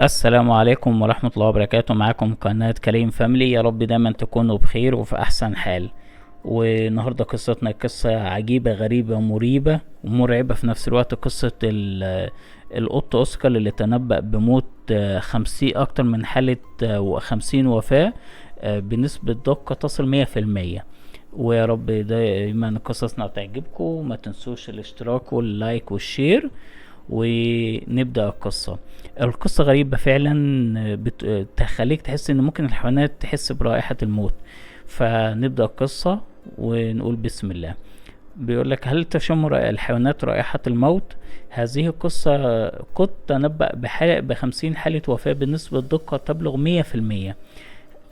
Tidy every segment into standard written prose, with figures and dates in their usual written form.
السلام عليكم ورحمة الله وبركاته. معاكم قناة كريم فاميلي. يا رب دايما تكونوا بخير وفي أحسن حال. والنهاردة قصتنا قصة عجيبة غريبة مريبة ومرعبة في نفس الوقت، قصة القط أوسكار اللي تنبأ بموت أكتر من حالة 50 وفاة بنسبة دقة تصل 100%. ويا رب دايما قصصنا تعجبكم، ما تنسوش الاشتراك وال like وال share. ونبدأ القصة. القصة غريبة فعلا، تخليك تحس ان ممكن الحيوانات تحس برائحة الموت. فنبدأ القصة ونقول بسم الله. بيقول لك: هل تشم الحيوانات رائحة الموت؟ هذه القصة قد تنبأ ب50 حالة وفاة بنسبة دقة تبلغ 100%،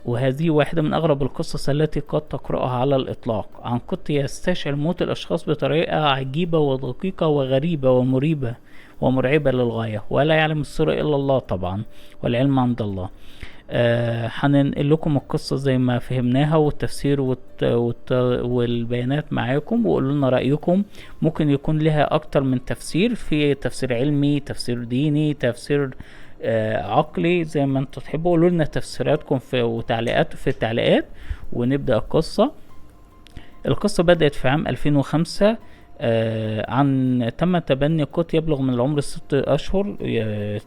وهذه واحدة من أغرب القصص التي قد تقرأها على الإطلاق، عن قط يستشعر موت الأشخاص بطريقة عجيبة ودقيقة وغريبة ومريبة ومرعبة للغاية، ولا يعلم السر إلا الله طبعا، والعلم عند الله. هننقل لكم القصة زي ما فهمناها والتفسير والبيانات معاكم، وقولوا لنا رأيكم. ممكن يكون لها أكتر من تفسير، في تفسير علمي، تفسير ديني، تفسير عقلي، زي ما انتوا تحبوا. قولوا لنا تفسيراتكم في وتعليقات في التعليقات. ونبدأ القصة. القصة بدأت في عام 2005، عن تم تبني قط يبلغ من العمر 6 أشهر،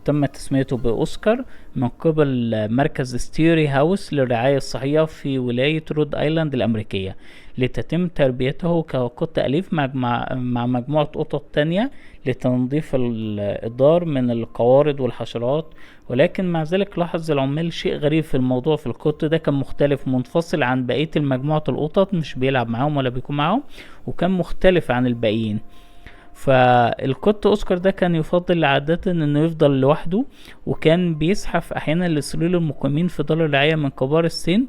تم تسميته بأوسكار من قبل مركز ستيري هاوس للرعاية الصحية في ولاية رود آيلاند الأمريكية، لتتم تربيته كقط أليف مع مجموعة قطط تانية لتنظيف الدار من القوارض والحشرات. ولكن مع ذلك لاحظ العمال شيء غريب في الموضوع، في القط ده كان مختلف، منفصل عن بقية المجموعة القطط، مش بيلعب معاهم ولا بيكون معاهم، وكان مختلف عن الباقيين. فالقط أوسكار ده كان يفضل عادة إنه يفضل لوحده، وكان بيزحف أحيانا لسرير المقيمين في دار الرعاية من كبار السن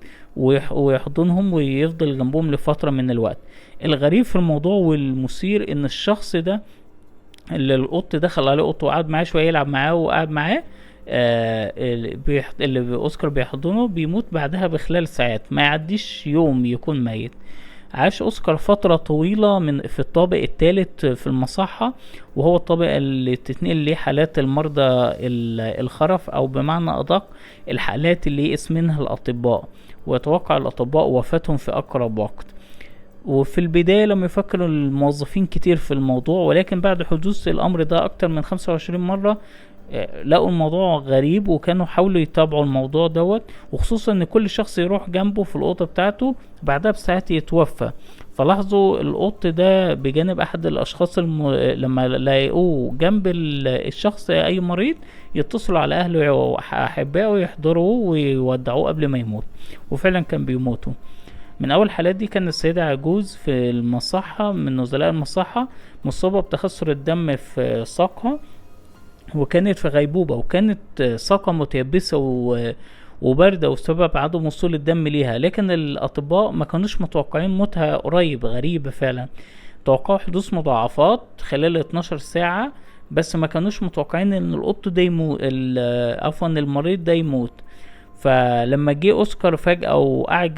ويحضنهم ويفضل جنبهم لفترة من الوقت. الغريب في الموضوع والمثير إن الشخص ده اللي القط دخل عليه قط وقعد معاه شوية يلعب معاه وقعد معاه، اللي أوسكار بيحضنه بيموت بعدها بخلال ساعات، ما يعديش يوم يكون ميت. عاش أوسكار فترة طويلة في الطابق الثالث في المصحة، وهو الطابق اللي تتنقل ليه حالات المرضى الخرف، أو بمعنى أدق الحالات اللي يئس منها الأطباء، ويتوقع الأطباء وفاتهم في أقرب وقت. وفي البداية لم يفكر الموظفين كتير في الموضوع، ولكن بعد حدوث الأمر ده أكتر من 25 مرة، لقوا الموضوع غريب، وكانوا حاولوا يتابعوا الموضوع دوت، وخصوصا ان كل شخص يروح جنبه في الأوضة بتاعته بعدها بساعات يتوفى. فلاحظوا القط ده بجانب احد الاشخاص لما لاقوه جنب الشخص اي مريض يتصلوا على اهله واحبائه يحضروه ويودعوه قبل ما يموت، وفعلا كان بيموتوا. من اول الحالات دي كان السيدة عجوز في المصحة من نزلاء المصحة، مصابة بتخثر الدم في ساقها، وكانت في غيبوبة، وكانت ساقها متيبسة وباردة وسبب عدم وصول الدم ليها، لكن الأطباء ما كانوش متوقعين موتها قريب. غريبة فعلا، توقعوا حدوث مضاعفات خلال 12 ساعة، بس ما كانوش متوقعين ان القط ده يموت، عفوا المريض ده يموت. فلما جه اوسكار فجأة وقعد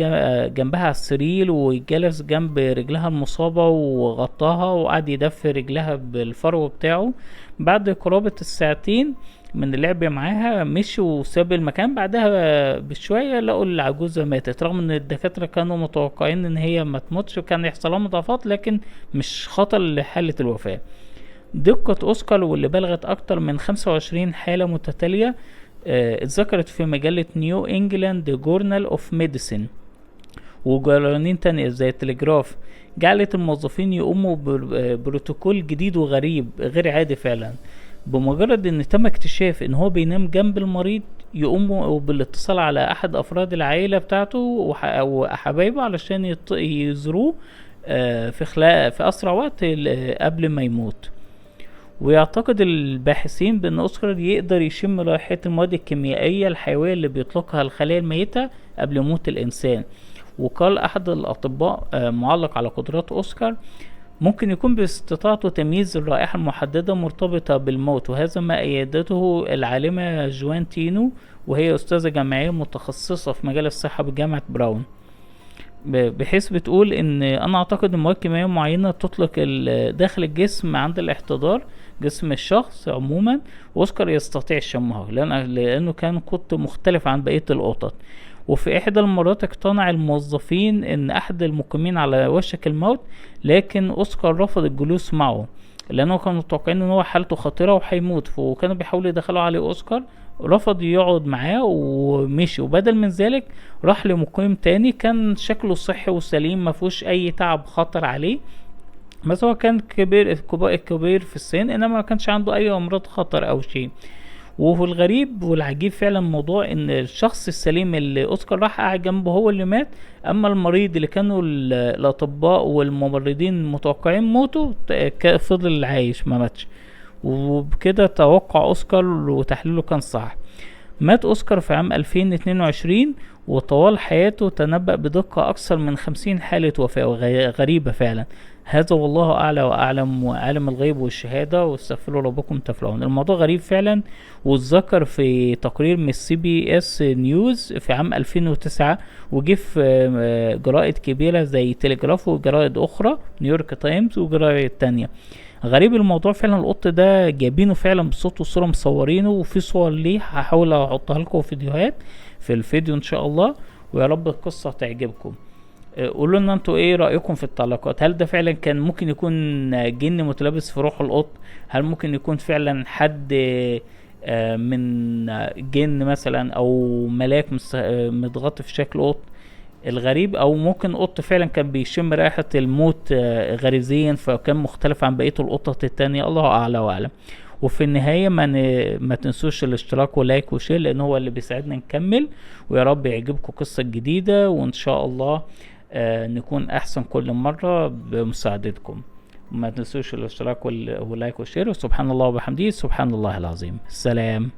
جنبها على السرير وجلس جنب رجلها المصابة وغطاها وقعد يدفي رجلها بالفرو بتاعه، بعد قرابة الساعتين من اللعب معاها مشي وساب المكان. بعدها بشوية لقوا العجوزة ماتت، رغم ان الدكاترة كانوا متوقعين ان هي ما تموتش وكان يحصل لها مضاعفات، لكن مش خطر لحالة الوفاة. دقة اوسكار واللي بلغت اكتر من 25 حالة متتالية، اتذكرت في مجلة نيو انجلاند جورنال اوف ميديسين وجرانين تانية زي التليجراف، جعلت الموظفين يقوموا بروتوكول جديد وغريب غير عادي فعلا. بمجرد ان تم اكتشاف ان هو بينام جنب المريض، يقوموا بالاتصال على احد افراد العائلة بتاعته وحبايبه علشان يزوروه، في اسرع وقت قبل ما يموت. ويعتقد الباحثين بأن أوسكار يقدر يشم رائحة المواد الكيميائية الحيوية اللي بيطلقها الخلايا الميتة قبل موت الإنسان. وقال أحد الأطباء، معلق على قدرات أوسكار: ممكن يكون باستطاعته تمييز الرائحة المحددة مرتبطة بالموت. وهذا ما أيدته العالمة جوان تينو، وهي أستاذة جامعية متخصصة في مجال الصحة بجامعة براون. بحيث بتقول ان انا اعتقد ان مواد كيماوية معينة تطلق داخل الجسم عند الاحتضار، جسم الشخص عموما، واوسكار يستطيع شمها لانه كان قط مختلف عن بقية القطط. وفي احدى المرات اقتنع الموظفين ان احد المقيمين على وشك الموت، لكن اوسكار رفض الجلوس معه لانه كانوا متوقعين ان هو حالته خطيرة وهيموت، وكانوا بيحاولوا يدخلوا عليه اوسكار، رفض يقعد معاه ومشي، وبدل من ذلك راح لمقيم تاني كان شكله صحي وسليم ما فيهوش اي تعب خطر عليه، بس هو كان كبير في السن، انما ما كانش عنده اي امراض خطر او شيء. وهو الغريب والعجيب فعلا الموضوع ان الشخص السليم اللي اوسكار راح قاعد جنبه هو اللي مات، اما المريض اللي كانوا الاطباء والممرضين متوقعين موته فضل عايش ما ماتش. وبكده توقع اوسكار وتحليله كان صح. مات اوسكار في عام 2022، وطوال حياته تنبأ بدقة اكثر من 50 حالة وفاة، غريبة فعلا. هذا والله اعلى واعلم، وعالم الغيب والشهادة، واستغفروا ربكم تفلحون. الموضوع غريب فعلا، واتذكر في تقرير من CBS News في عام 2009، وجه في جرائد كبيرة زي تليجراف وجرائد اخرى، نيويورك تايمز وجرائد تانية. غريب الموضوع فعلا. القط ده جايبينه فعلا بالصوت والصورة، مصورينه، وفي صور ليه هحاول احطها لكم فيديوهات في الفيديو ان شاء الله، ويا رب القصة تعجبكم. قولوا لنا انتوا ايه رأيكم في التعليقات. هل ده فعلا كان ممكن يكون جن متلبس في روح القط؟ هل ممكن يكون فعلا حد من جن مثلا او ملاك متغطي في شكل قط؟ الغريب، او ممكن قط فعلا كان بيشم رائحة الموت غريزيا فكان مختلف عن بقية القطط التانية. الله اعلى واعلم. وفي النهاية ما تنسوش الاشتراك و like و share، لان هو اللي بيساعدنا نكمل، ويا رب يعجبكم قصة جديدة، وان شاء الله نكون احسن كل مرة بمساعدتكم. ما تنسوش الاشتراك و like و share. وسبحان الله وبحمده، سبحان الله العظيم. سلام.